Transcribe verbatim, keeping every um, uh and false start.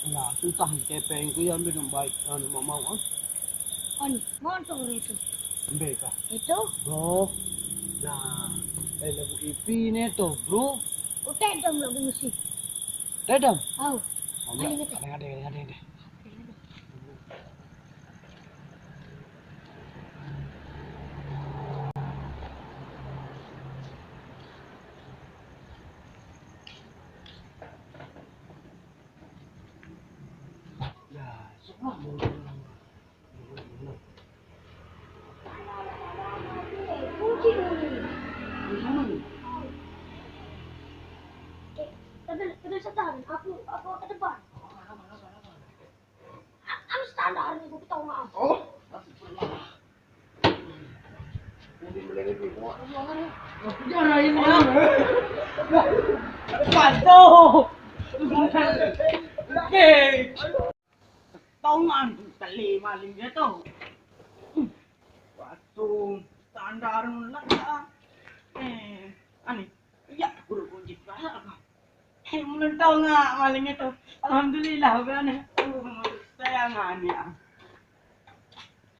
Nah, susah kepengku ya, ambil baik anu mau mau ah. On, motor itu. Ambil kah? Itu? Oh. Nah, eh lagu ipi ne to, bro. Utek dong lagu musik. Dedam. Au. Ada ada ada ada. Ya, semua mau. Tapi tapi setan, aku aku ke depan. Aku standar nih, aku tahu maaf. Oh. Ini melengit nih, gua. Jarain ya. Patuh. Oke. Tongan kali maling dia tuh. Waktu standar lah. Eh, ani. Iya, guru kunci apa? Eh, belum tahu nggak maling itu. Alhamdulillah, bukan. Uh, saya nggak nih.